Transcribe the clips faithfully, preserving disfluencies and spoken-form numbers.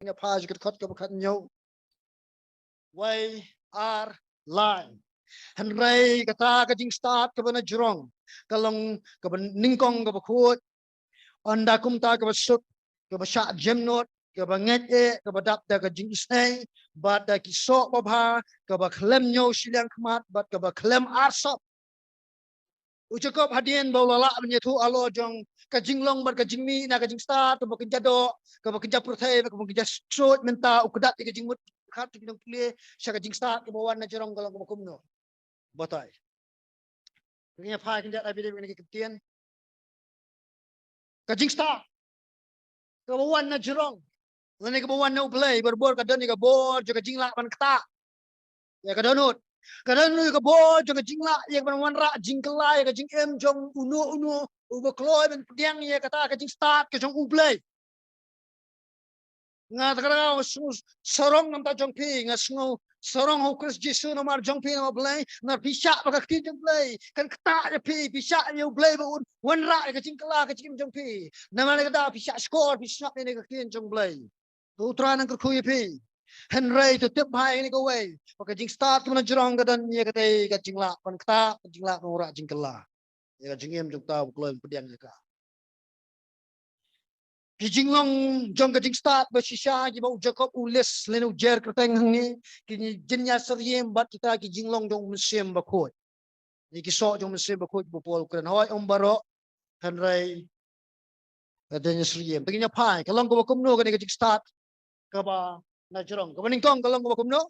Nga phai sha ka dkhot kaba khathynñiew. Wei, ar, lai. Hynrei kata ka jingstad kaba na jrong ka long kaba nyngkong kaba khuid. Ynda kumta kaba suk, kaba shah jemnud, kaba ngeit eh, kaba dap da ka jingisynei bad da ki soh babha, kaba khlem ñiew shiliang khmat bad kaba khlem arsap. U Jakob hadien ba u la lah ban ïathuh halor jong ka jinglong bad ka jingmih na ka jingstad kaba kynja doh, kaba kynja pyrthei, kaba kynja stroh mynta, u kdat ïa ka jingmut, khat ki nongpule sha ka jingstad kaba wan na jrong ka long kaba kumno. Batai. Ka ngi phai kynja da bidem kane ka ktien. Ka jingstad kaba wan na jrong lane kaba wan na U Blei, barabor ka don ïa ka bor jong ka jinglah ban ktah ïa ka dohnud. Ka don ïa ka bor jong ka jinglah ïa ka ban wanrah jingkylla ïa ka jingim jong uno uno uba kloi ban pdiang ïa kata ka jingstad ka jong U Blei. Nga ta ka daw nga sngew sarong namar jong phi, nga sngew sarong ha U Khrist Jisu namar jong phi, namar Blei, namar phi shah ba ka ktien jong Blei kan ktah ïa phi, phi shah ïa U Blei ba un wanrah ïa ka jingkylla ka jingim jong phi. Namar kata phi shah shkor, phi sngap ïa ka ktien jong Blei. To U Trai un kyrkhu ïa phi. Hynrei to tip bha ïa kane kawei, ba ka jingstad kaba na jrong ka don ïa katei ka jinglah ban ktah, ka jinglah ban wanrah jingkylla ïa ka jingim jong uta uba kloi ban pdiang ïa ka. Ki jinglong jong ka jingstad ba shisha kiba u Jakob u list lane u jer kyrteng hangne, ki jingïasyriem bad kita ki jinglong jong U Mynsiem Bakhuid. Ïa ki soh jong U Mynsiem Bakhuid ba u Paul u kren, hooid, ym baroh, hynrei ka jingïasyriem. Te ngin ïa phai, ka long kaba kumno kane ka jingstad kaba na jrong? Kaba nyngkong ka long kaba kumno?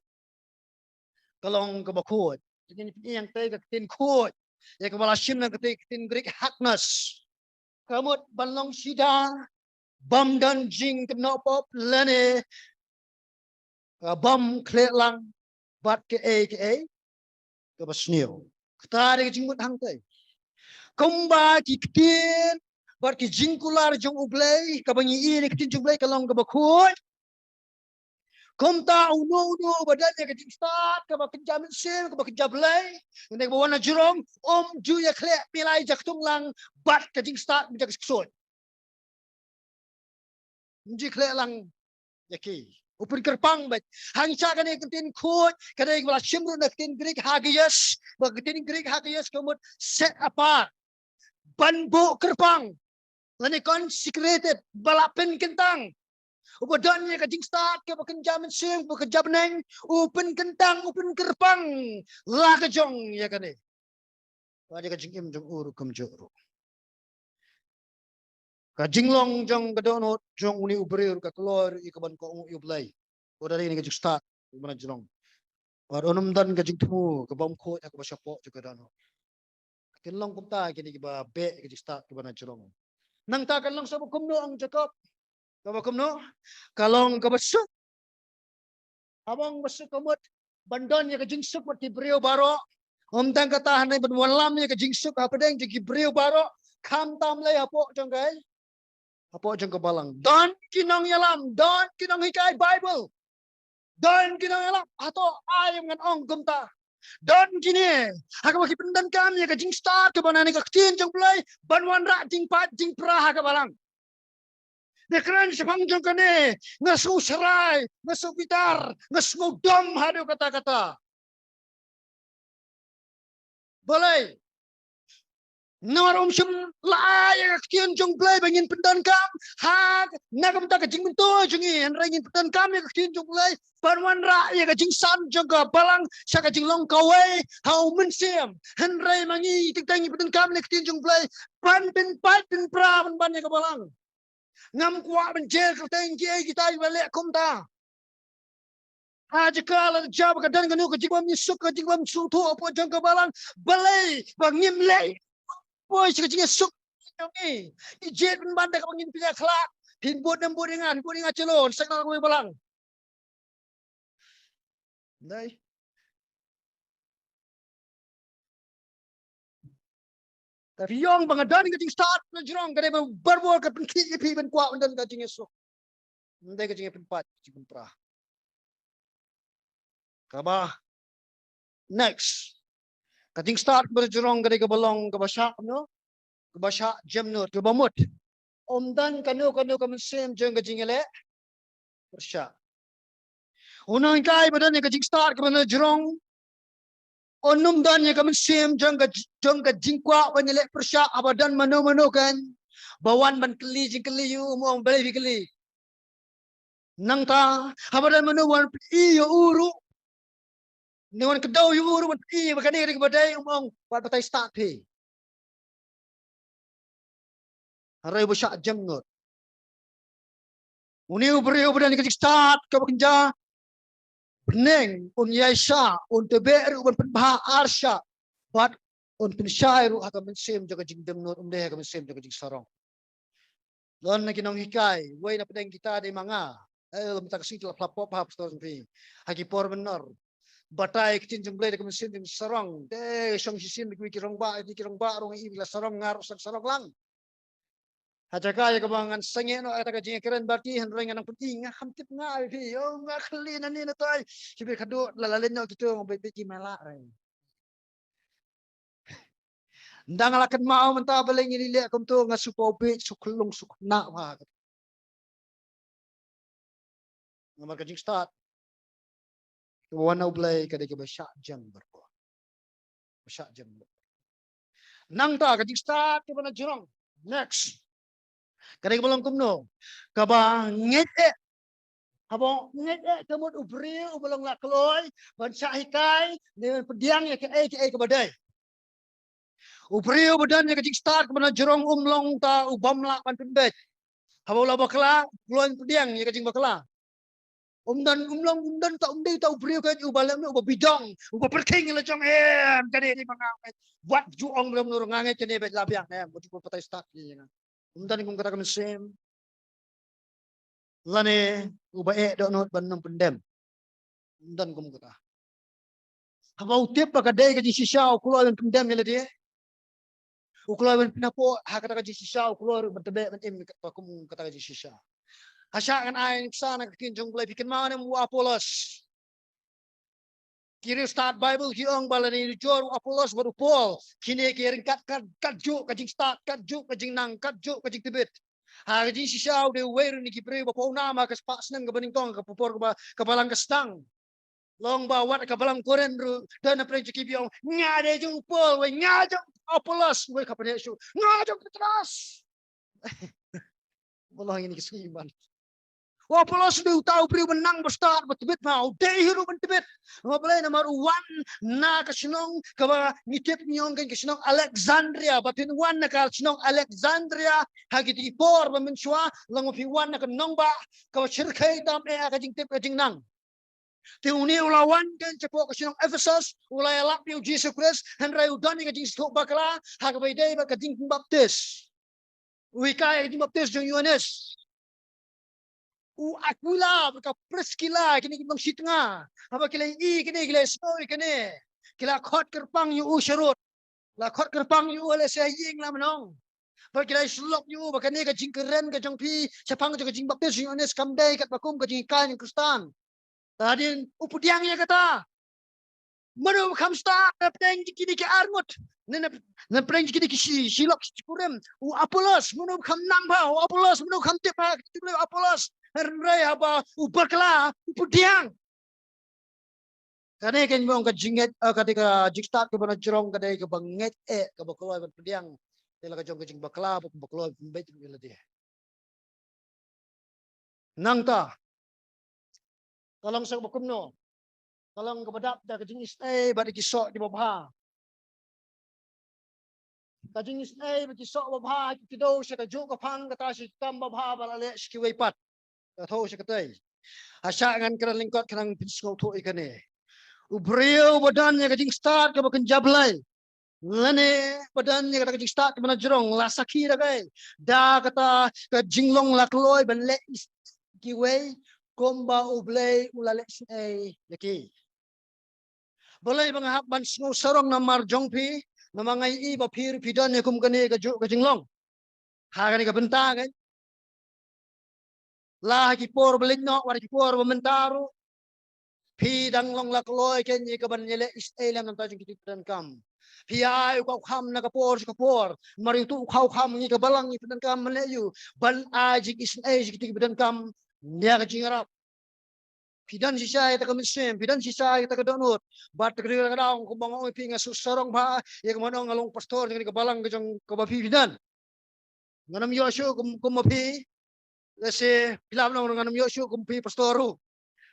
Ka long kaba khuid. Te ngin ïa peit ïa ka ktien khuid, ïa kaba la shim na ka ktien Greek hagnos. Ka mut ban long sida, bym don jingkynnoh pop lane, ah, bym khleh lang bad kaei kaei kaba sniew. Kata dei ka jingmut hangtei. Kumba ki ktien bad ki jingkular jong U Blei, kaba ngi ïohi na ka ktien jong U Blei ka long kaba khuid, kumta uno uno uba don ïa ka jingstad kaba kynja mynsiem, kaba kynja Blei, ynda kaba wan na jrong, um ju ïa khleh milai jaktung lang bad ka jingstad mynta ka ksuid. Ym ju khleh lang ïa ki. U pynkyrpang beit. Hangta kane ka ktien khuid, kane kaba la shim ruh na ka ktien Greek hagios, ba ka ktien Greek hagios ka mut set apart. Ban buh kyrpang. Lane consecrated, ba la pynkyntang. Uba don ïa ka jingstad kaba kynja mynsiem, ba kynja bneng, u pynkyntang, u pynkyrpang la ka jong ïa kane. Bad ïa ka jingim jong u ruh kumjuh ruh. Ka jinglong jong ka dohnud jong une u briew ruh ka kloi ruh ïa kaban kohnguh ïa U Blei. Ka dei na ka jingstad kaba na jrong. Bad un ym don ka jingthmu kaba ym khuid ha kaba shapoh jong ka dohnud. Kin long kumta kine kiba beh ïa ka jingstad kaba na jrong. Nangta kan long sa ba kumno, ong Jakob? Kaba kumno? Ka long kaba suk. Haba ong ba suk ka mut ban don ïa ka jingsuk bad ki briew baroh. Ym tang kata, hynrei ban wallam ïa ka jingsuk hapdeng jong ki briew baroh, khamtam lei hapoh jong ka, hapoh jong ka balang. Don ki nongïalam, don ki nonghikai Baibl, don ki nongïalam. Hato ai ym ngan ong kumta? Don kine ha kaba ki pyndonkam ïa ka jingstad kaba na ka ktien jong U Blei ban wanrah jingpait jingpra ha ka balang. Te kren shaphang jong kane, nga sngew shrai, nga sngew bitar, nga sngew dom haduh katta katta. Balei? Namar ym shym la ai ïa ka ktien jong U Blei ba ngin pyndonkam ha, na ka bynta ka jingmyntoi jong ngi, hynrei ngin pyndonkam ïa ka ktien jong U Blei ban wanrah ïa ka jingsan jong ka balang sha ka jinglong kawei ha U Mynsiem. Hynrei ma ngi teng teng ngi pyndonkam ïa ka ktien jong U Blei ban pynpait pynpra pynban ïa ka balang. Ngam kwah ban jer kyrteng kiei kita kiba leh kumta. Ha jaka lada jia ba ka don kano ka jingbym ïasuk, ka jingbym sngewthuh hapoh jong ka balang, balei ba ngim leh poi sha ka jingïasuk jong ngi? Ngi jied pynban da kaba ngin pynïakhlad. Phin bud ne ym bud ïa nga, phin bud ïa nga, chalo, sa kawei ka balang. Dei. Te phi ong ba nga don ka jingstad na jrong, ka dei ba barabor ka pynkhih ïa phi ban kwah ban don ka jingïasuk. Ym dei ka jingïapynpait, ka jingpynpra. Kaba next. Ka jingstad kaba na jrong ka dei kaba long kaba shah, no? Kaba shah jemnud, kaba mut. Ym don kano kano ka mynsiem jong ka jingïaleh. pyrshah. U nonghikai ba don ïa ka jingstad kaba na jrong, un ym don ïa ka mynsiem jong ka, jong ka jingkwah ban ïaleh pyrshah haba don mano mano kan ba wan ban kylli jingkylli ïa u, um ong balei phi kylli. Nangta haba don mano wan pyni ïa u ruh, ne wan kdew ïa u ruh ban pyni ba kane ka dei kaba dei, um ong wat batai stad phi. Hynrei ba shah jemnud. Une u briew ba don ka jingstad kaba kynja bneng, un ïaishah, un tbeh ruh ban pynbha arshah, bad un pynshai ruh ha ka mynsiem jong ka jingdem nud, um dei ha ka mynsiem jong ka jingsarong. Don na ki nonghikai, wei na pdeng kita dei ma nga. Eh, mynta ka sngi ki la phlap pop ha pastor jong phi. Ha ki por mynno. Batai ktien jong Blei da ka mynsiem jingsarong. Te shong shisien da kiwei ki rangbah, ki rangbah ruh ngi i ba la sarong, nga ruh sa sarong lang. Ha jaka ïa kaba ngan sangeh noh ïa kata ka jingkren bad ki, hynrei ngan nang pyni, nga kham tip nga ïa phi. Ïoh nga khlin ani na tai. Ki bit khadduh la la len noh kito, bit bit ki mala rai. Ynda nga la kynmaw mynta balei ngi leh kumto, nga shu paw bit, shu khlung, shu khynnah bha. Namar ka jingstad kaba wan na U Blei ka dei kaba shah jem bha. Ba shah jem bha. Nangta ka jingstad kaba na jrong. Next. Ka dei kaba long kumno? Kaba ngeit eh. Haba ngeit eh ka mut u briew uba long la kloi ban shah hikai ne ban pdiang ïa kaei kaei kaba dei. U briew ba don ïa ka jingstad kaba na jrong um long ta u bym lah ban pynbeit. Haba u la bakla, u kloi ban pdiang ïa ka jingbakla. Um don, um long, um don ta, um dei ta u briew ka uba lem, uba bidong, uba pyrkhing la jong em, kane dei ma nga. Wat ju ong lem nur nga ngeit kane beit la biang em, wat ju batai stad ïa nga. Um don kum kata ka mynsiem. Lane uba eh dohnud ban ym pyndem. Um don kum kata. Haba u tip ba ka dei ka jingshisha u kloi ban pyndem ïa lade. U kloi ban pynhapoh ha kata ka jingshisha, u kloi ruh ban tbeh ban im katba kum kata ka jingshisha. Hashah ngan ai nuksa na ka ktien jong U Blei, phi kynmaw ne em u Apollos. Ki riewstad Baibl ki ong ba lane u Jor, u Apollos bad u Paul, kine ki ryngkat kat, katjuh ka jingstad, katjuh ka jingnang, katjuh ka jingtbit. Ha ka jingshisha u dei uwei ruh na ki briew ba pawnam ha ka spah snem kaba nyngkong, ka por kaba, ka balang ka sdang. Long ba wat ka balang Korinth ruh don na pdeng jong ki ba ong, nga dei jong u Paul, wei nga jong u Apollos, wei ka pyneh shuh, nga jong u Petros. Ba long ïa kine ki sngi ban. U Apollos u dei uta u briew ba nang ba stad ba tbit, ma u dei hi ruh ban tbit. Namar balei? Namar u wan na ka shnong kaba ngi tip ngi ong ka shnong Alexandria, ba phin wan na ka shnong Alexandria ha kiti ki por ba mynshuwa, long ba phi wan na ka nongbah kaba shyrkhei tam eh ha ka jingtip ka jingnang. Te une u la wan kan shapoh ka shnong Ephesus, u la ïalap ïa u Jisu Khrist, hynrei u don ïa ka jingsngewthuh bakla ha kaba ïadei bad ka jingbaptis. U hikai ïa ka jingbaptis jong u Ïoannis. U Akwila bad ka Priskila, kine ki nongshitnga, haba ki la ïohi kine, ki la ïohsngew ïa kine, ki la khot kyrpang ïa u sharud. La khot kyrpang ïa u, lehse ha ïing la mynno. Bad ki la ïohsngew ïa u ba kane ka jingkren ka jong phi shaphang jong ka jingbaptis jong u Ïoannis kam dei katba kum ka jinghikai jong u Khristan. Te hadien u pdiang ïa kata. Mano ba kham stad na pdeng jong kine ki arngut, ne na, na pdeng jong kine ki shi, shi lok shi kurim? U Apollos. Mano ba kham nang bha? U Apollos. Mano ba kham tip bha? Ki tip u Apollos. Hynrei haba u bakla, u pdiang. Kane kan ong ka jingngeit, eh, ka dei ka jingstad kaba na jrong, ka dei kaba ngeit eh, kaba kloi ban pdiang ïa la ka jong ka jingbakla, ba, ba kloi ban beit ïa lade. Nangta ka long sa kaba kumno? Ka long kaba dap da ka jingisynei bad ki soh kiba bha. Ka jingisynei bad ki soh babha ki kdew sha kajuh ka phang kata shi kam babha ba la leh sha kiwei pat. Ka thew sha katei. Hashah ngan kren lyngkot khnang phin sngewthuh ïa kane. U briew ba don ïa ka jingstad kaba kynja Blei, lane ba don ïa kata ka jingstad kaba na jrong, la sakhi da kaei? Da kata ka jinglong la kloi ban leh is kiwei kumba U Blei u la leh isynei ïa ki. Balei ba nga hap ban sngew sarong namar jong phi? Namar nga ïohi ba phi ruh phi don ïa kum kane kajuh ka jinglong. Ha kane ka bynta kan, la ha ki por ba leit noh, wat ha ki por ba mynta ruh, phi dang long la kloi kan ïa kaban ïaleh isynei lem na ka bynta jong kito kiba donkam. Phi ai u kham na ka por sha ka por. Namar uto u kham ïa ka balang, ïa kiba donkam, ban leh ïa u, ban ai jingisynei sha kito kiba donkam. Ïa ka jingïarap phi don shisha ïa kata ka mynsiem, phi don shisha ïa kata ka dohnud. Bad ka dei ka daw kumba nga ong ïa phi, nga shu sarong bha ïa ka, mano, nga long pastor jong kane ka balang ka jong kaba phi phi don. Ngan ym ïoh shuh kum, kum ma phi. Lehse phi lah ban ong ngan ym ïoh shuh kum phi pastor ruh.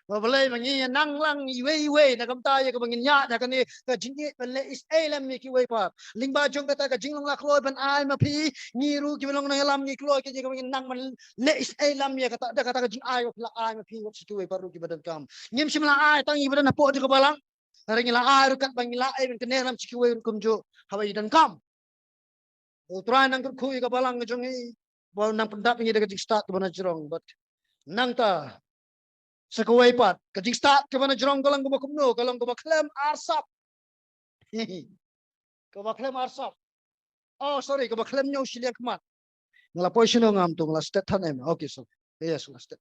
Ba balei ma ngi nang lang iwei iwei na ka bynta ïa kaba ngin ïaid ha kane ka jingïeit ban leh isei lem ïa kiwei pat. Lyngba jong kata ka jinglong la kloi ban ai ma phi, ngi ruh kiba long nongïalam ngi kloi ïa kaba ngin nang ban leh isei lem ïa kata, da kata ka jingai ba phi la ai ma phi wat sa kiwei pat ruh kiba donkam. Ngim shym la ai tang ïa kiba don hapoh jong ka balang. Hynrei ngi la ai ruh katba ngi la ai ban kane lem sha kiwei ruh kumjuh haba ïa donkam. U Trai nang kyrkhu ïa ka balang ka jong ngi, ba nang pyndap ïa ngi da ka jingstad kaba na jrong. Bad nangta sa kawei pat, ka jingstad kaba na jrong ka long kaba kumno, ka long kaba khlem arsap. Kaba khlem arsap. Oh, sorry, kaba khlem ñiew shiliang khmat. Nga la poi shano ngam tu, nga la stet than em. Okay, sorry. Yes, nga la stet.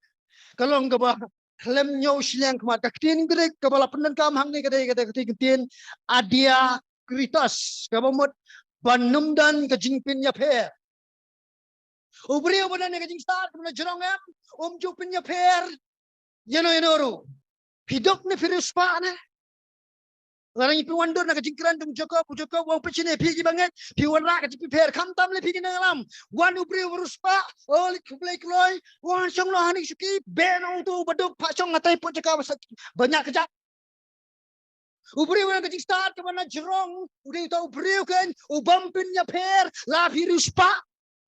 Ka long kaba khlem ñiew shiliang khmat. Ka ktien Grik kaba la pyndonkam hangne ka dei, ka dei ka ktien, ka ktien adiakritos, kaba mut ban ym don ka jingpynïapher. U briew ba don ïa ka jingstad kaba na jrong em, um ju pynïapher ïano ïano ruh. Phi duk ne phi riewspah ne. Lada ngi pynwandur na ka jingkren jong u Jakob, u Jakob u ong, phi shane phi kiba ngeit, phi wanrah ka jingpynïapher, khamtam lei phi ki nongïalam. Wan u briew u riewspah, o lei khublei kloi, wan shong noh hangne shuki, beh noh uto uba duk, phah shong hatai pud jaka ba sa, ba ñiah kjat. U briew uba don ka jingstad kaba na jrong u dei uta u briew kein ubym pynïapher, la phi riewspah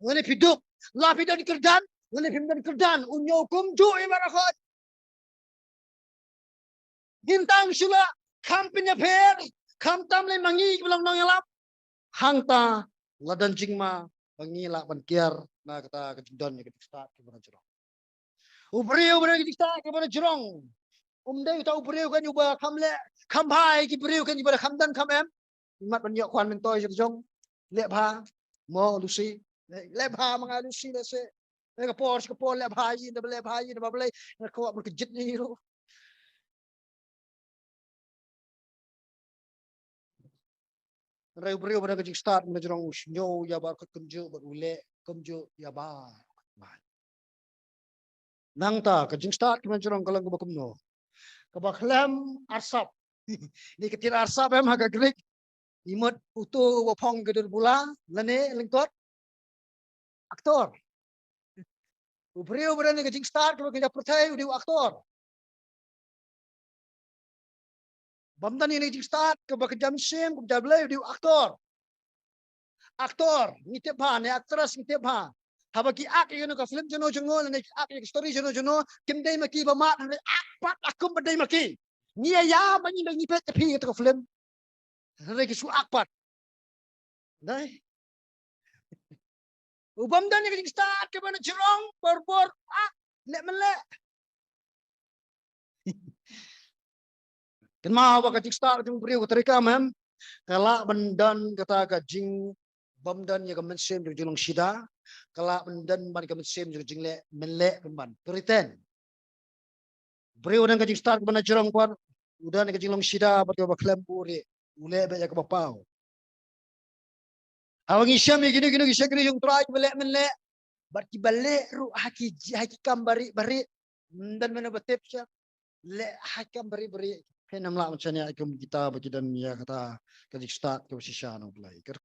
lane phi duk, la phi don kyrdan lane phim don kyrdan, u ñiew kumjuh ïa baroh khoit. Ngin tang shu lah kham pynïapher, khamtam lei ma ngi kiba long nongïalam. Hangta la don jingma ba ngi lah ban kiar na kata ka jingdon ïa ka jingstad kaba na jrong. U briew uba don ka jingstad kaba na jrong um dei uta u briew kein uba kham leh kham bha ïa ki briew kein kiba da kham don kham em. Imat ban ïoh kwah myntoi jong jong. Leh bha mo Lucy. Leh bha ma nga Lucy lehse. Eh, ka por shi ka por leh bha ïa ngi, da ba leh bha ïa ngi, da ba balei nga kwah ban kjit ïa ngi ruh. Hynrei u briew uba don ka jingstad kaba na jrong u sngew ïa baroh khoit kumjuh bad u leh kumjuh ïa baroh khoit. Nangta ka jingstad kaba na jrong ka long kaba kumno? Kaba khlem arsap. Ni ka ktien arsap em ha ka Grik, i mut uto uba phong ka dur bula lane lyngkot aktor. U briew uba don ïa ka jingstad kaba kynja pyrthei u dei u aktor. Bym don ïa ka jingstad kaba kynja mynsiem, kaba kynja Blei, u dei u aktor. Aktor ngi tip bha ne actress ngi tip bha. Haba ki act ïa kano ka film jong no jong no ne ki act ïa ka story jong no jong no, kim dei ma ki ba mad, hynrei act pat la kum ba dei ma ki. Ngi ïa ïa ma ngi ba ngi peit ïa phi ïa kata ka film. Hynrei ki shu act pat. Dei. U bym don ïa ka jingstad kaba na jrong, bor bor, ah, leh men leh. Kynmaw ba ka jingstad jong u briew ka trei kam em, ka lah ban don kata ka jing, bym don ïa ka mynsiem jong jinglong shida, ka lah ban don ban ka mynsiem jong jingleh men leh pynban. Pretend. Briew u don ka jingstad kaba na jrong pat, u don ka jinglong shida bad kaba khlem buhrieh, u leh beit ïa kaba paw. Haba ngi shem ïa kino kino ki shakri jong u Trai kiba leh men leh bad kiba leh ruh ha ki, ha ki kam barit barit, ym don mano ba tip sha leh ha ki kam barit barit. Phin ym lah ban shaniah kum kita ba ki don ïa kata ka jingstad kaba shisha na u Blei.